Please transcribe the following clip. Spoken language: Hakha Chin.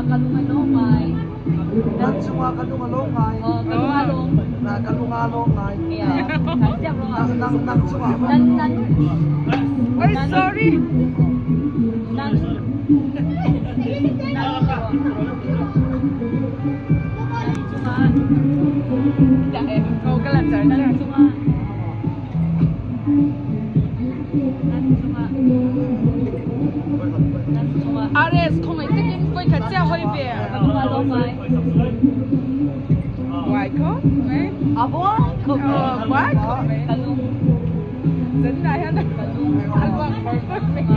ka lung a lawm ngai. Nan cungah ka lung a lawm ngai. Oh, ka lung a lawm. Na ka lung a lawm ngai. Yeah. Nang nang nang cungah. Nan nan. Ay, sorry. Nan. Nan cungah. Ko ka lan Nan cungah. Nan cungah. Nan cungah. Ares kong ai takin voi khat cia hoi ve. Ka lung a lawm ngai. Wai ko? Eh? Abo ko. Oh, wai ko me. Ka lung. Zan na yan. Ka lung. Alwang perfect.